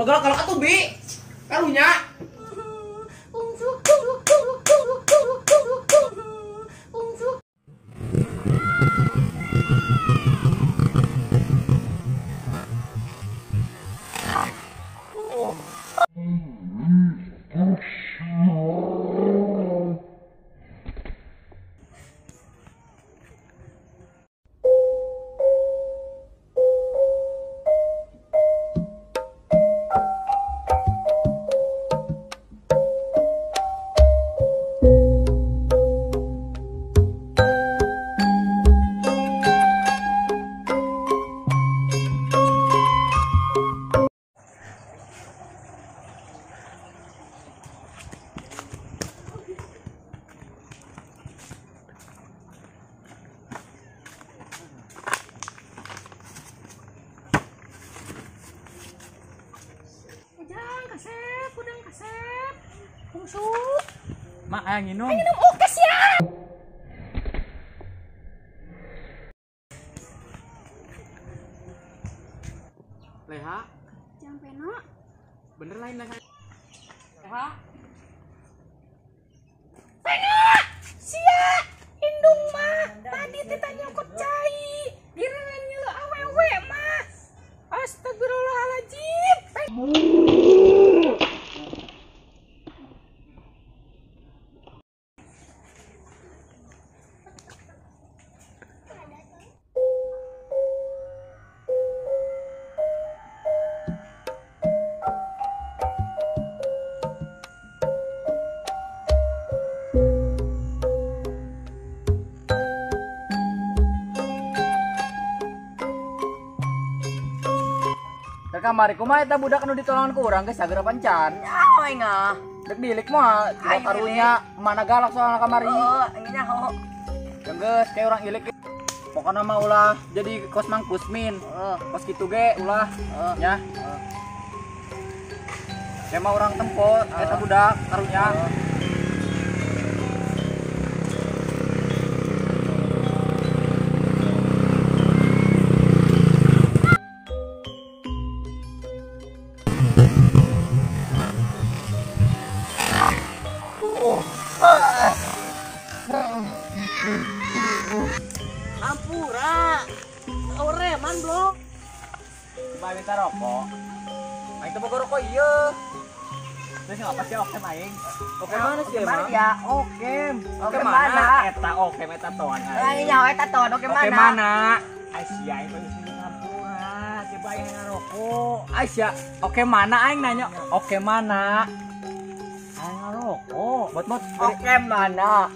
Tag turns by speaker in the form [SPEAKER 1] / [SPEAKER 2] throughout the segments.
[SPEAKER 1] Ulah galak-galak atuh bi. Karunya. Mak ayang minum.
[SPEAKER 2] Minum oke sia.
[SPEAKER 1] Leha.
[SPEAKER 2] Jang Peno.
[SPEAKER 1] Bener lain Leha. Leha.
[SPEAKER 2] Peno. Sia. Indung mah tadi teh nyokot cai. Giliran nyeleu awewe mah. Astagfirullahaladzim.
[SPEAKER 1] Kamari kumaha eta budak anu ditolongan ku urang geus sagera pancan.
[SPEAKER 3] Nyaho aing ah.
[SPEAKER 1] Dek dilik mah karunya mana galak soalna kamari.
[SPEAKER 3] Heeh, aing nyaho.
[SPEAKER 1] Geus kayak urang ilik. Pokona mah ulah jadi kos Mang Kusmin.
[SPEAKER 3] Heeh.
[SPEAKER 1] Kos kitu ge ulah
[SPEAKER 3] heeh
[SPEAKER 1] nya. Heeh. Mah urang tempo eta budak karunya.
[SPEAKER 3] Ampura, oreman blok.
[SPEAKER 1] Coba minta rokok. Aing teh boga rokok ieu. Terus ngapa sih okem aing? Oke mana sih emang?
[SPEAKER 3] Ya,
[SPEAKER 1] okem.
[SPEAKER 3] Oke mana?
[SPEAKER 1] Eta okem eta toan aing.
[SPEAKER 3] Aing nyaho eta toan oke mana?
[SPEAKER 1] Oke mana? Aisyah aing geus ampura, coba aing ngarokok. Aisyah, oke mana aing nanya? Oke mana? Aing ngarokok. Bot-bot.
[SPEAKER 3] Oke mana?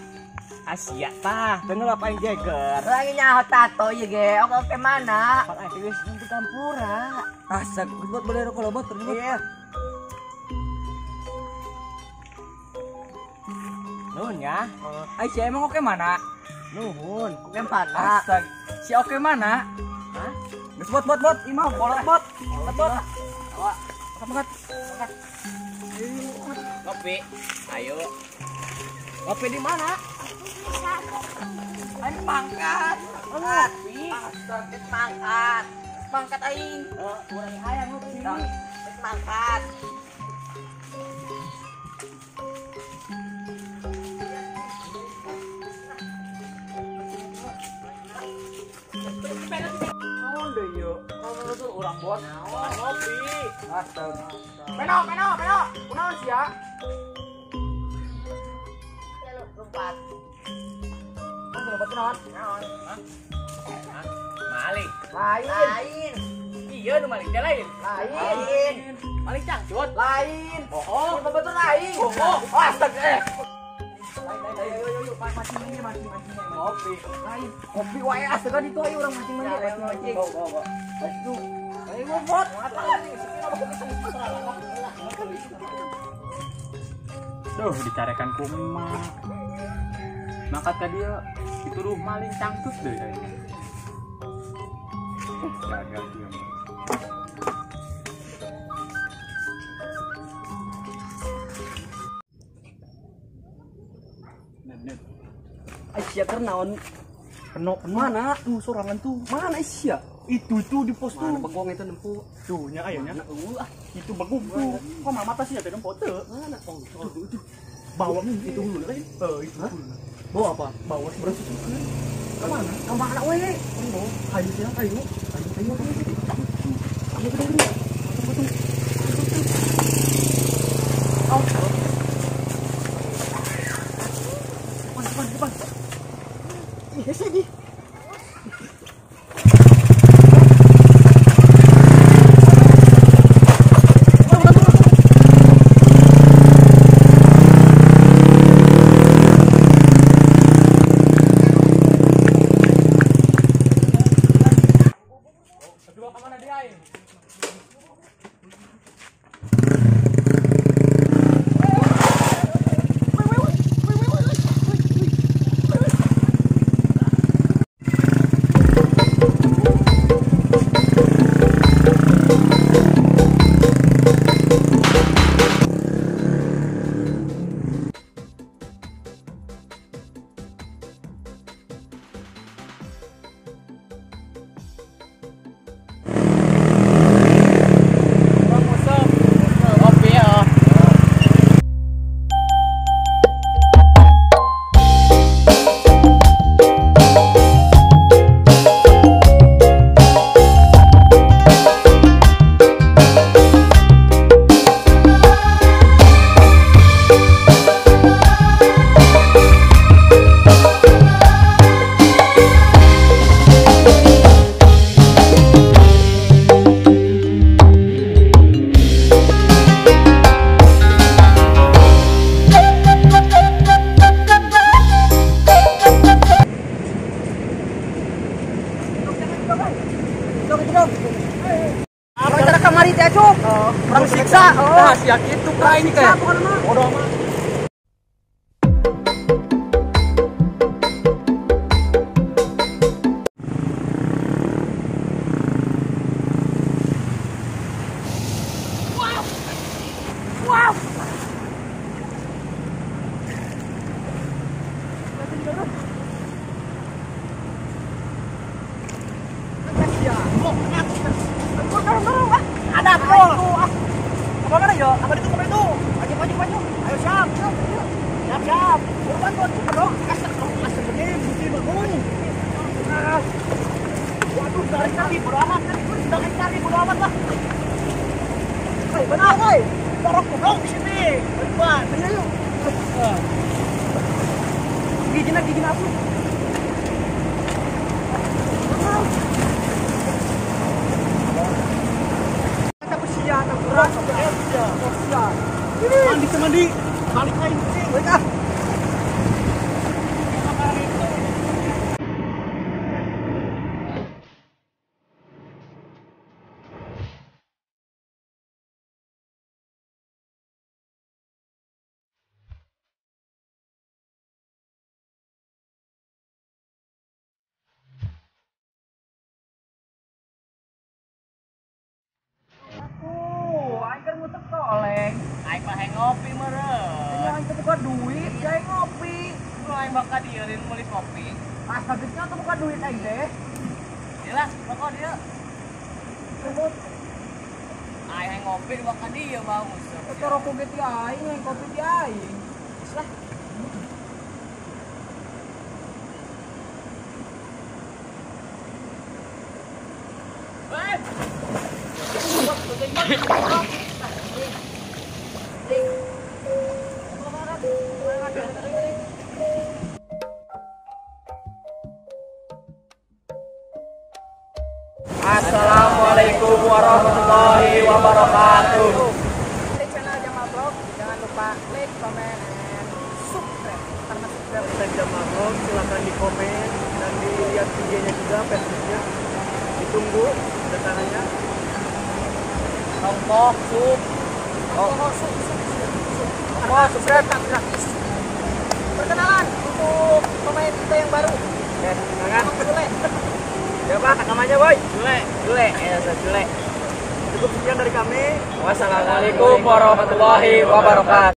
[SPEAKER 1] Asia tah, denger apa aing jeger.
[SPEAKER 3] Lagi nyaho tato ieu ge. Oke oke mana?
[SPEAKER 1] Pan aing geus di kampura. Asa buat beli rokok lobot terus.
[SPEAKER 3] Iya.
[SPEAKER 1] Nuhun ya. Aisyah emang oke mana?
[SPEAKER 3] Nuhun, oke mana?
[SPEAKER 1] Asa si oke mana?
[SPEAKER 3] Hah?
[SPEAKER 1] Geus bot bot bot, imah bolot bot. Bot bot. Awak. Angkat angkat. Ngopi. Ayo. Ngopi di mana? Aing pangkat. Ngopi.
[SPEAKER 3] Astaga, pangkat.
[SPEAKER 1] Pangkat aing. Urang hayang ngopi.
[SPEAKER 3] Pangkat.
[SPEAKER 1] Naon deui yeuh? Naon urang bos. Ngopi. Astaga. Peno, peno, peno. Kunaon sia?
[SPEAKER 3] Lompat.
[SPEAKER 1] Lompat naon?
[SPEAKER 3] Naon?
[SPEAKER 1] Hah? Maling.
[SPEAKER 3] Lain. Lain.
[SPEAKER 1] Iya nu maling teh lain.
[SPEAKER 3] Lain.
[SPEAKER 1] Maling cangcut.
[SPEAKER 3] Lain.
[SPEAKER 1] Oh,
[SPEAKER 3] oh. Betul lain.
[SPEAKER 1] Oh, oh. Astaga. Lain, lain, ayo, ayo, ayo, mancing mancing mancing mancing. Ngopi. Lain. Ngopi wae astaga ditu ayo urang mancing mancing.
[SPEAKER 3] Mancing mancing.
[SPEAKER 1] Bawa, bawa, bawa. Ayo. Ayo ngobot. Duh, dicarekan kumaha. Maka tadi dituduh maling cangcut deh kayaknya. Gagal dia.
[SPEAKER 4] Aisyah keur naon?
[SPEAKER 1] Peno
[SPEAKER 4] Mana tuh sorangan tuh? Mana Aisyah? Itu tuh di pos tuh.
[SPEAKER 5] Mana begong itu nempo.
[SPEAKER 4] Tuh nya aya nya.
[SPEAKER 5] Eueuh ah.
[SPEAKER 4] Itu begong tuh. Kok mama tas ya teh nempo teu?
[SPEAKER 5] Mana? Oh,
[SPEAKER 4] itu. Bawa itu hulu lain. Itu hulu.
[SPEAKER 5] Bawa apa?
[SPEAKER 4] Bawa sebelah susukeun.
[SPEAKER 5] Ke mana? Ke mana we?
[SPEAKER 4] Ayo sih, ayo. Ayo.
[SPEAKER 5] Ayo gede.
[SPEAKER 4] Oh. Depan.
[SPEAKER 5] Ih, sini.
[SPEAKER 1] Orang siksa. Oh, sia kitu ka ini teh. Bodoh mah.
[SPEAKER 2] Wow. Wow.
[SPEAKER 1] Ada apa itu? Apa mana ya? Apa itu? Apa itu? Maju, maju. Ayo siap. Siap, siap. Kurban tuh dong. Kasih gede, bukti bangun. Waduh, tarik kali bodo amat. Tarik kali bodo amat lah. Hei, benar, woi. Dorong goblok di sini. Depan. Ayo, yuk. Gigi aku.
[SPEAKER 4] Mandi mandi, balik lain sih.
[SPEAKER 1] Balik ah.
[SPEAKER 3] Aing mah hayang ngopi meureun.
[SPEAKER 1] Aing teh buka duit, aing ngopi.
[SPEAKER 3] Lu aing bakal dieureun meuli kopi.
[SPEAKER 1] Pas kagetnya tuh buka duit aing teh.
[SPEAKER 3] Iyalah, rokok dia. Aing hayang ngopi bakal dieu bau useup.
[SPEAKER 1] Eta rokok ge ti aing, hayang kopi ti aing.
[SPEAKER 3] Geus lah.
[SPEAKER 1] Assalamualaikum warahmatullahi wabarakatuh.
[SPEAKER 2] Di channel Jamal Vlog, jangan lupa like, comment, and subscribe. Karena subscribe
[SPEAKER 4] Jamal Vlog, silahkan di komen dan dilihat IG-nya juga, Facebooknya. Ditunggu kedatangannya.
[SPEAKER 3] Tongkok sup.
[SPEAKER 2] Tongkok sup, sup, sup, sup.
[SPEAKER 1] Tongkok subscribe
[SPEAKER 2] gratis. Perkenalan untuk pemain kita yang baru.
[SPEAKER 1] Oke, silakan.
[SPEAKER 2] Jule.
[SPEAKER 1] Siapa namanya, Boy?
[SPEAKER 3] Jule, Jule, ya, Jule.
[SPEAKER 4] Cukup sekian dari kami.
[SPEAKER 1] Wassalamualaikum warahmatullahi wabarakatuh.